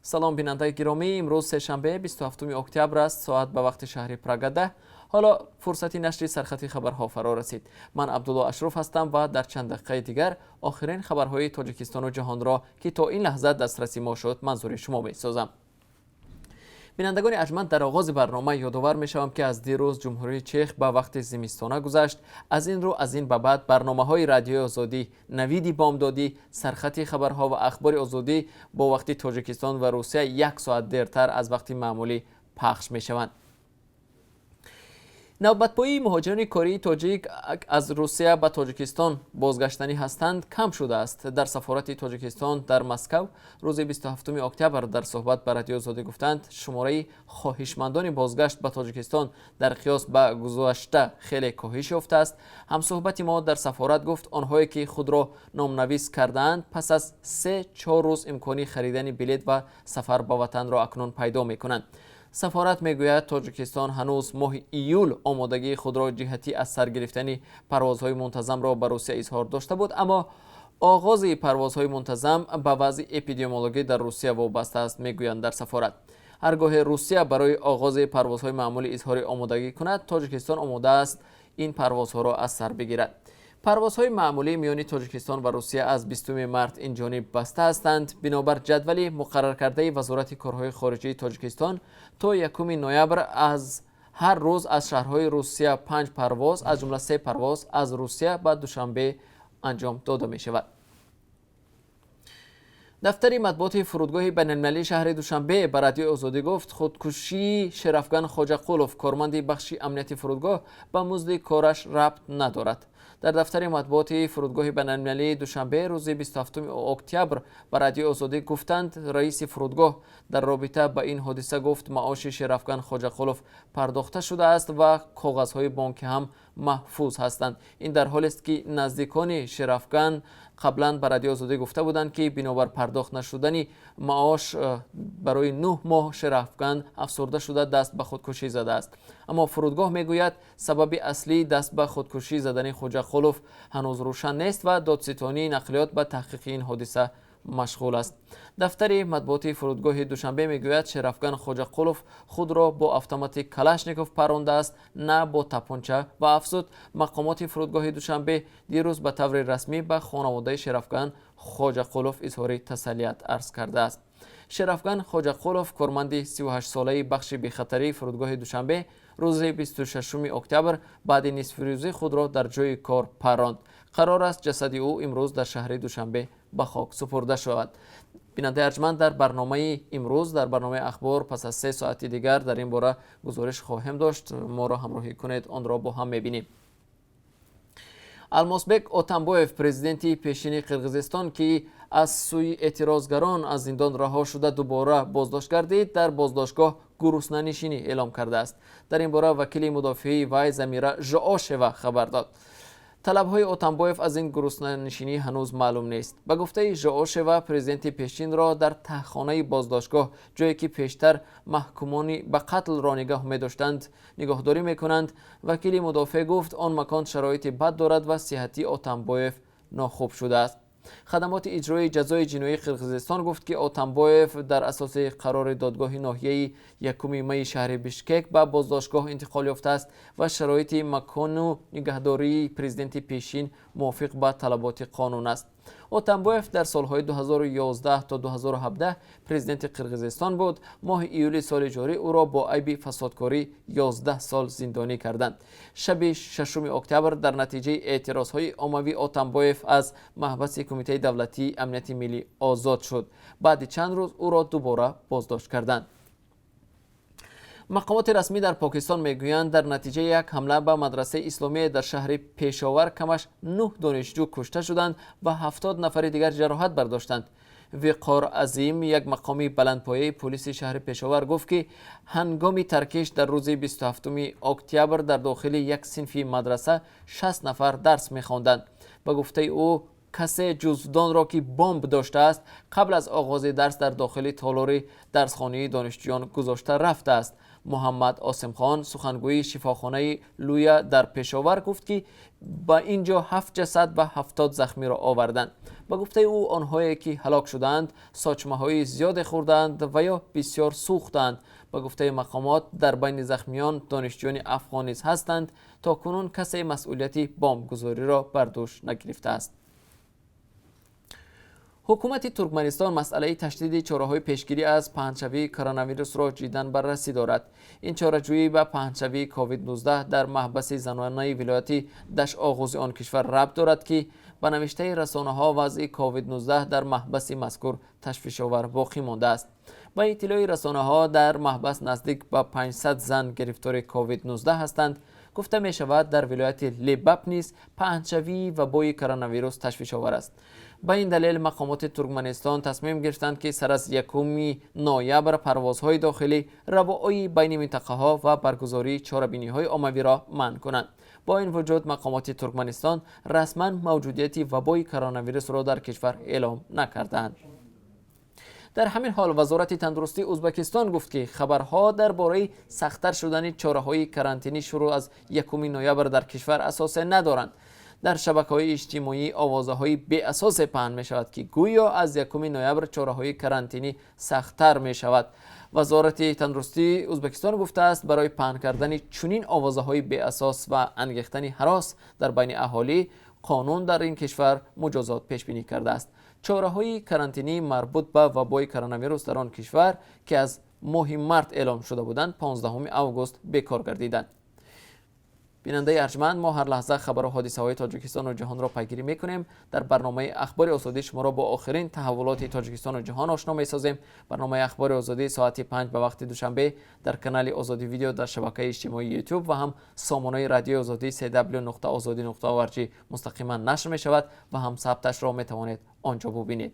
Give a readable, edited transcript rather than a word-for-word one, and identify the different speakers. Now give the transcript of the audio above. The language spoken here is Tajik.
Speaker 1: Салом, бинандаи гиромӣ. Имрӯз сешанбе, 27 октябр аст. Соат ба вақти шаҳри Прага 10. Ҳоло фурсати нашри сархати хабарҳо фаро расид. Ман Абдулло Ашруф ҳастам ва дар чанд дақиқаи дигар охирин хабарҳои Тоҷикистону ҷаҳонро, ки то ин лаҳза дастраси мо шуд, манзури шумо месозам. Бинандагони арҷманд, дар оғози барнома ёдовар мешавам, ки аз дирӯз Ҷумҳурии Чех ба вақти зимистона гузашт. Аз ин рӯ, аз ин ба баъд барномаҳои Радиои Озодӣ, Навиди бомдодӣ, сархати хабарҳо ва Ахбори Озодӣ бо вақти Тоҷикистон ва Русия як соат дертар аз вақти маъмулӣ пахш мешаванд. Навбатпоии муҳоҷирони кории тоҷик аз Русия ба Тоҷикистон бозгаштанӣ ҳастанд кам шудааст. Дар сафорати Тоҷикистон дар Москав рӯзи 27 октябр дар суҳбат ба Радиои Озодӣ гуфтанд, шумораи хоҳишмандони бозгашт ба Тоҷикистон дар қиёс ба гузашта хеле коҳиш ёфтааст. Ҳамсуҳбати мо дар сафорат гуфт, онҳое ки худро номнавис кардаанд, пас аз 3-4 рӯз имкони харидани билет ва сафар ба ватанро акнун пайдо мекунанд. Сафорат мегӯяд, Тоҷикистон ҳанӯз моҳи июл омодагии худро ҷиҳати аз сар гирифтани парвозҳои мунтазамро ба Русия изҳор дошта буд, аммо оғози парвозҳои мунтазам ба вазъи эпидемиологӣ дар Русия вобаста аст, мегӯянд дар сафорат. Ҳар гоҳе Русия барои оғози парвозҳои маъмулӣ изҳори омодагӣ кунад, Тоҷикистон омода аст ин парвозҳоро аз сар бигирад. Парвозҳои маъмулӣ миёни Тоҷикистон ва Русия аз 20 март ин ҷониб баста ҳастанд. Бинобар ҷадвали муқарраркардаи Вазорати корҳои хориҷии Тоҷикистон, то 1 ноябр аз ҳар рӯз аз шаҳрҳои Русия панҷ парвоз, аз ҷумла се парвоз аз Русия ба Душанбе анҷом дода мешавад. Дафтари матбуоти фурудгоҳи байналмилалии шаҳри Душанбе ба Радиои Озодӣ гуфт, худкушии Шерафган Хоҷақулов, корманди бахши амнияти фурудгоҳ, ба музди кораш рабт надорад. Дар дафтари матбуоти фурудгоҳи байналмилалии Душанбе рӯзи 27 октябр ба Радиои Озодӣ гуфтанд, раиси фурудгоҳ дар робита ба ин ҳодиса гуфт, маоши Шерафган Хоҷақулов пардохта шудааст ва коғазҳои бонкӣ ҳам маҳфуз ҳастанд. Ин дар ҳолест, ки наздикони Шерафган қаблан ба Радиои Озодӣ гуфта буданд, ки бинобар пардохт нашудани маош барои 9 моҳ Шерафган афсурда шуда, даст ба худкушӣ задааст. Аммо фурудгоҳ мегӯяд, сабаби аслии даст ба худкушӣ задани Хоҷақулов ҳанӯз рӯшан нест ва додситонии нақлиёт ба таҳқиқи ин ҳодиса машғул аст. Дафтари матбуоти фурудгоҳи Душанбе мегӯяд, Шерафган Хоҷақулов худро бо автомати Калашников парондааст, на бо тапонча, ва афзуд, мақомоти фурудгоҳи Душанбе дирӯз ба таври расмӣ ба хонаводаи Шерафган Хоҷақулов изҳори тасаллият арз кардааст. Шерафган Хоҷақулов, корманди 38-солаи бахши бехатарии фурудгоҳи Душанбе, рӯзи 26 октябр баъди нисфирӯзӣ худро дар ҷои кор паронд. Қарор аст, ҷасади ӯ имрӯз дар шаҳри Душанбе ба хок супурда шавад. Бинандаи арҷманд, дар барномаи имрӯз, дар барномаи Ахбор пас аз 3 соати дигар дар ин бора гузориш хоҳем дошт. Моро ҳамроҳӣ кунед, онро бо ҳам мебинем. Алмосбек Отамбоев, президенти пешини Қирғизистон, ки аз сӯи эътирозгарон аз зиндон раҳо шуда, дубора боздошт гардид, дар боздоштгоҳ гуруснанишинӣ эълом кардааст. Дар ин бора вакили мудофиаи вай Замира Жоошева хабар дод. Талабҳои Отамбоев аз ин гуруснанишинӣ ҳанӯз маълум нест. Ба гуфтаи Жоошева, президенти пешинро дар таҳхонаи боздоштгоҳ, ҷое ки пештар маҳкумони ба қатлро нигаҳ медоштанд, нигаҳдорӣ мекунанд. Вакили мудофеъ гуфт, он макон шароити бад дорад ва сиҳатии Отамбоев нохуб шудааст. Хадамоти иҷрои ҷазои ҷиноии Қирғизистон гуфт, ки Отамбоев дар асоси қарори додгоҳи ноҳияи якуми майи шаҳри Бишкек ба боздоштгоҳ интиқол ёфтааст ва шароити макону нигаҳдории президенти пешин мувофиқ ба талаботи қонун аст. Отамбоев дар солҳои 2011 то 2017 президенти Қирғизистон буд. Моҳи июли соли ҷорӣ ӯро бо айби фасодкорӣ 11 сол зиндонӣ карданд. Шаби 6 октябр дар натиҷаи эътирозҳои оммавӣ Отамбоев аз маҳбаси Кумитаи давлатии амнияти миллӣ озод шуд. Баъди чанд рӯз ӯро дубора боздошт карданд. Мақомоти расмӣ дар Покистон мегӯянд, дар натиҷаи як ҳамла ба мадрасаи исломие дар шаҳри Пешовар камаш нӯҳ донишҷӯ кушта шуданд ва 70 нафари дигар ҷароҳат бардоштанд. Виқор Азим, як мақоми баландпояи пулиси шаҳри Пешовар, гуфт, ки ҳангоми таркиш дар рӯзи 27 октябр дар дохили як синфи мадраса 60 нафар дарс мехонданд. Ба гуфтаи ӯ, касе ҷузвдонро, ки бомб доштааст, қабл аз оғози дарс дар дохили толори дарсхонии донишҷӯён гузошта рафтааст. Муҳаммад Осимхон, сухангӯи шифохонаи Лӯя дар Пешовар, гуфт, ки ба ин ҷо ҳафт ҷасад ва 70 захмиро оварданд. Ба гуфтаи ӯ, онҳое ки ҳалок шудаанд, сочмаҳои зиёде хӯрдаанд ва ё бисёр сӯхтаанд. Ба гуфтаи мақомот, дар байни захмиён донишҷӯёни афғон низ ҳастанд. То кунун касе масъулияти бомбгузориро бар дӯш нагирифтааст. Ҳукумати Туркманистон масъалаи ташдиди чораҳои пешгирӣ аз паҳншавии коронавирусро ҷиддан баррасӣ дорад. Ин чораҷӯӣ ба паҳншавии COVID-19 дар маҳбаси занонаи вилояти Дашоғузи он кишвар рабт дорад, ки ба навиштаи расонаҳо, вазъи COVID-19 дар маҳбаси мазкур ташвишовар боқӣ мондааст. Ба иттилои расонаҳо, дар маҳбас наздик ба 500 зан гирифтори COVID-19 ҳастанд. Гуфта мешавад, дар вилояти Лебап низ паҳншавии вабои коронавирус ташвишовар аст. Ба ин далел мақомоти Туркманистон тасмим гирифтанд, ки сар аз 1 ноябр парвозҳои дохилӣ, равоии байни минтақаҳо ва баргузории чорабиниҳои оммавиро манъ кунанд. Бо ин вуҷуд, мақомоти Туркманистон расман мавҷудияти вабои коронавирусро дар кишвар эълом накардаанд. Дар ҳамин ҳол, Вазорати тандурустии Ӯзбекистон гуфт, ки хабарҳо дар бораи сахттар шудани чораҳои карантинӣ шурӯъ аз 1 ноябр дар кишвар асосе надоранд. Дар шабакаҳои иҷтимоӣ овозаҳои беасосе паҳн мешавад, ки гӯё аз 1 ноябр чораҳои карантинӣ сахттар мешавад. Вазорати тандурустии Ӯзбекистон гуфтааст, барои паҳн кардани чунин овозаҳои беасос ва ангехтани ҳарос дар байни аҳолӣ қонун дар ин кишвар муҷозот пешбинӣ кардааст. Чораҳои карантинӣ марбут ба вабои коронавирус дар он кишвар, ки аз моҳи март эълом шуда буданд, 15 август бекор гардиданд. Бинандаи арҷманд, мо ҳар лаҳза хабару ҳодисаҳои Тоҷикистону ҷаҳонро пайгирӣ мекунем. Дар барномаи Ахбори Озодӣ шуморо бо охирин таҳаввулоти Тоҷикистону ҷаҳон ошно месозем. Барномаи Ахбори Озодӣ соати 5 ба вақти Душанбе дар канали Озодӣ Видео дар шабакаи иҷтимоии Ютуб ва ҳам сомонаи Радиои Озодӣ cw.ozodi.org мустақиман нашр мешавад ва ҳам сабташро метавонед он ҷо бубинед.